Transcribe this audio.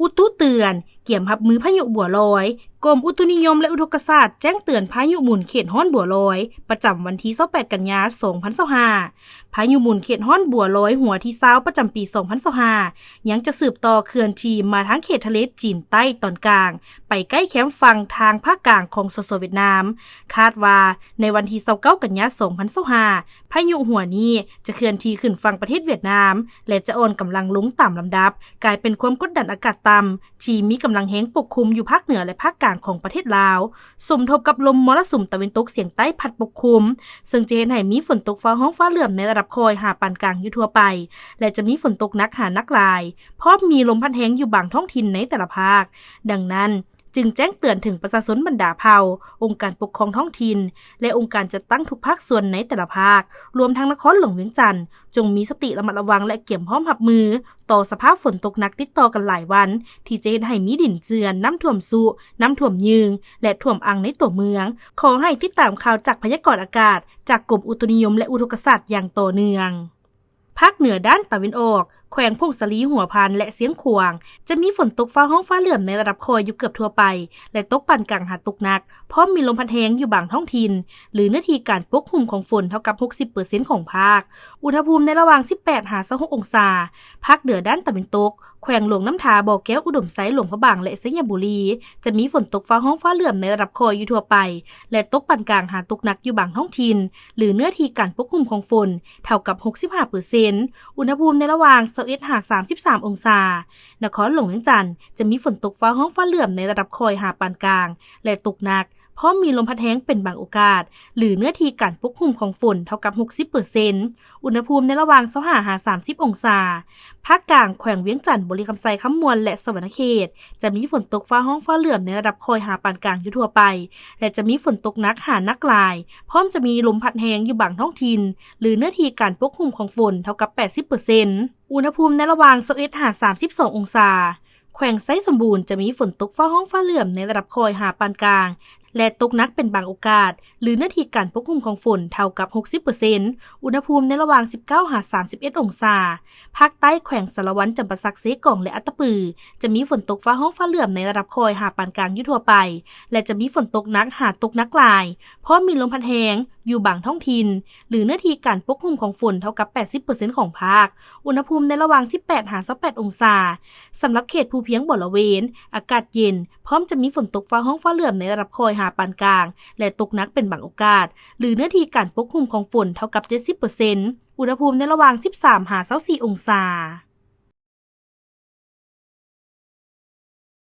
ອຸຕຸເຕືອນ, ກຽມຮັບມືພາຍຸບົວລອຍ. ກົມອຸຕຸນິຍົມ ແລະ ອຸທົກກະສາດ ແຈ້ງເຕືອນພາຍຸໝູນເຂດຮ້ອນບົວລອຍ ປະຈຳວັນທີຊາວແປດ ກັນຍາ ສອງພັນຊາວຫ້າ. ພາຍຸໝູນເຂດຮ້ອນບົວລອຍຫົວທີຊາວ ປະຈຳປີສອງພັນຊາວຫ້າ ຍັງຈະສືບຕໍ່ເຄື່ອນທີ່ມາທາງເຂດທະເລຈີນໃຕ້ຕອນກາງ, ໄປໃກ້ແຄມຝັ່ງທາງພາກກາງຂອງ ສສ ຫວຽດນາມ. ຄາດວ່າໃນວັນທີຊາວເກົ້າ ກັນຍາ ສອງພັນຊາວຫ້າ ພາຍຸຫົວນີ້ຈະເຄື່ອນທີ່ຂຶ້ນຝັ່ງປະເທດຫວຽດນາມ ແລະ ຈະອ່ອນກຳລັງລົງຕາມລຳດັບ, ກາຍເປັນຄວາມກົດດັນອາກາດຕ່ຳ ທີ່ມີກຳລັງແຮງປົກຄຸມຢູ່ພາກເໜືອ ແລະ ພາກກາງຂອງປະເທດລາວ, ສົມທົບກັບລົມມໍລະສຸມຕາເວັນຕົກສຽງໃຕ້ພັດປົກຄຸມ, ເຊິ່ງຈະເຮັດໃຫ້ມີຝົນຕົກຟ້າຮ້ອງຟ້າເຫຼື້ອມໃນລະດັບຄ່ອຍຫາປານກາງຢູ່ທົ່ວໄປ ແລະ ຈະມີຝົນຕົກໜັກຫາໜັກຫຼາຍ, ພ້ອມມີລົມພັດແຮງຢູ່ບາງທ້ອງຖິ່ນໃນແຕ່ລະພາກ. ດັ່ງນັ້ນ, ຈຶ່ງແຈ້ງເຕືອນເຖິງປະຊາຊົນບັນດາເຜົ່າ, ອົງການປົກຄອງທ້ອງຖິ່ນ ແລະ ອົງການຈັດຕັ້ງທຸກພາກສ່ວນໃນແຕ່ລະພາກ, ລວມທັງນະຄອນຫຼວງວຽງຈັນ, ຈົ່ງມີສະຕິລະມັດລະວັງ ແລະ ກຽມພ້ອມຮັບມືຕໍ່ສະພາບຝົນຕົກໜັກຕິດຕໍ່ກັນຫຼາຍວັນ, ທີ່ຈະເຮັດໃຫ້ມີດິນເຈື່ອນ, ນ້ຳຖ້ວມຊຸ, ນ້ຳຖ້ວມຍືງ ແລະ ຖ້ວມອັ່ງໃນຕົວເມືອງ. ຂໍໃຫ້ຕິດຕາມຂ່າວຈາກພະຍາກອນອາກາດ ຈາກກົມອຸຕຸນິຍົມ ແລະ ອຸທົກກະສາດຢ່າງຕໍ່ເນື່ອງ. ພາກເໜືອດ້ານຕາເວັນອອກ, ແຂວງຜົ້ງສາລີ, ຫົວພັນ ແລະ ຊຽງຂວາງ ຈະມີຝົນຕົກຟ້າຮ້ອງຟ້າເຫຼື້ອມໃນລະດັບຄ່ອຍຢູ່ເກືອບທົ່ວໄປ ແລະ ຕົກປານກາງຫາຕົກໜັກ, ພ້ອມມີລົມພັດແຮງຢູ່ບາງທ້ອງຖິ່ນ ຫຼື ເນື້ອທີ່ການປົກຄຸມຂອງຝົນເທົ່າກັບຫົກສິບເປີເຊັນຂອງພາກ. ອຸນຫະພູມໃນລະຫວ່າງສິບແປດຫາຊາວຫົກອົງສາ. ພາກເໜືອດ້ານຕາເວັນຕົກ, ແຂວງຫຼວງນ້ຳທາ, ບໍ່ແກ້ວ, ອຸດົມໄຊ, ຫຼວງພະບາງ ແລະ ໄຊຍະບູລີ ຈະມີຝົນຕົກຟ້າຮ້ອງຟ້າເຫຼື້ອມໃນລະດັບຄ່ອຍຢູ່ທົ່ວໄປ ແລະ ຕົກປານກາງຫາຕົກໜັກຢູ່ບາງທ້ອງຖິ່ນ ຫຼື ເນື້ອທີ່ການປົກຄຸມຂອງຝົນເທົ່າກັບຫົກສິບຫ້າເປີເຊັນ, ອຸນຫະພູມໃນລະຫວ່າງຊາວເອັດຫາສາມສິບສາມອົງສາ. ນະຄອນຫຼວງວຽງຈັນ ຈະມີຝົນຕົກຟ້າຮ້ອງຟ້າເຫຼື້ອມໃນລະດັບຄ່ອຍຫາປານກາງ ແລະ ຕົກໜັກ, ພ້ອມມີລົມພັດແຮງເປັນບາງໂອກາດ ຫຼື ເນື້ອທີ່ການປົກຄຸມຂອງຝົນເທົ່າກັບຫົກສິບເປີເຊັນ, ອຸນຫະພູມໃນລະຫວ່າງຊາວຫ້າຫາສາມສິບອົງສາ. ພາກກາງ, ແຂວງວຽງຈັນ, ບໍລິຄຳໄຊ, ຄຳມ່ວນ ແລະ ສະຫວັນນະເຂດ ຈະມີຝົນຕົກຟ້າຮ້ອງຟ້າເຫຼື້ອມໃນລະດັບຄ່ອຍຫາປານກາງຢູ່ທົ່ວໄປ ແລະ ຈະມີຝົນຕົກໜັກຫາໜັກຫຼາຍ, ພ້ອມຈະມີລົມພັດແຮງຢູ່ບາງທ້ອງຖິ່ນ ຫຼື ເນື້ອທີ່ການປົກຄຸມຂອງຝົນເທົ່າກັບແປດສິບເປີເຊັນ, ອຸນຫະພູມໃນລະຫວ່າງຊາວເອັດຫາສາມສິບສອງອົງສາ. ແຂວງໄຊສົມບູນ ຈະມີຝົນຕົກຟ້າຮ້ອງຟ້າເຫຼື້ອມໃນລະດັບຄ່ອຍຫາປານກາງ ແລະ ຕົກໜັກເປັນບາງໂອກາດ ຫຼື ເນື້ອທີ່ການປົກຄຸມຂອງຝົນເທົ່າກັບຫົກສິບເປີເຊັນ, ອຸນຫະພູມໃນລະຫວ່າງສິບເກົ້າຫາສາມສິບເອັດອົງສາ. ພາກໃຕ້, ແຂວງສາລະວັນ, ຈຳປາສັກ, ເຊກອງ ແລະ ອັດຕະປື ຈະມີຝົນຕົກຟ້າຮ້ອງຟ້າເຫຼື້ອມໃນລະດັບຄ່ອຍຫາປານກາງຢູ່ທົ່ວໄປ ແລະ ຈະມີຝົນຕົກໜັກຫາຕົກໜັກຫຼາຍ, ພ້ອມມີລົມພັດແຮງຢູ່ບາງທ້ອງຖິ່ນ ຫຼື ເນື້ອທີ່ການປົກຄຸມຂອງຝົນເທົ່າກັບແປດສິບເປີເຊັນຂອງພາກ, ອຸນຫະພູມໃນລະຫວ່າງສິບແປດຫາຊາວແປດອົງສາ. ສຳລັບເຂດພູພຽງບໍລະເວນ, ອາກາດເຢັນ, ພ້ອມຈະມີຝົນຕົກຟ້າຮ້ອງຟ້າເຫຼື້ອມໃນລະດັບຄ່ອຍຫາປານກາງ ແລະ ຕົກໜັກເປັນບາງໂອກາດ ຫຼື ເນື້ອທີ່ການປົກຄຸມຂອງຝົນເທົ່າກັບເຈັດສິບເປີເຊັນ, ອຸນຫະພູມໃນລະຫວ່າງສິບສາມຫາຊາວສີ່ອົງສາ.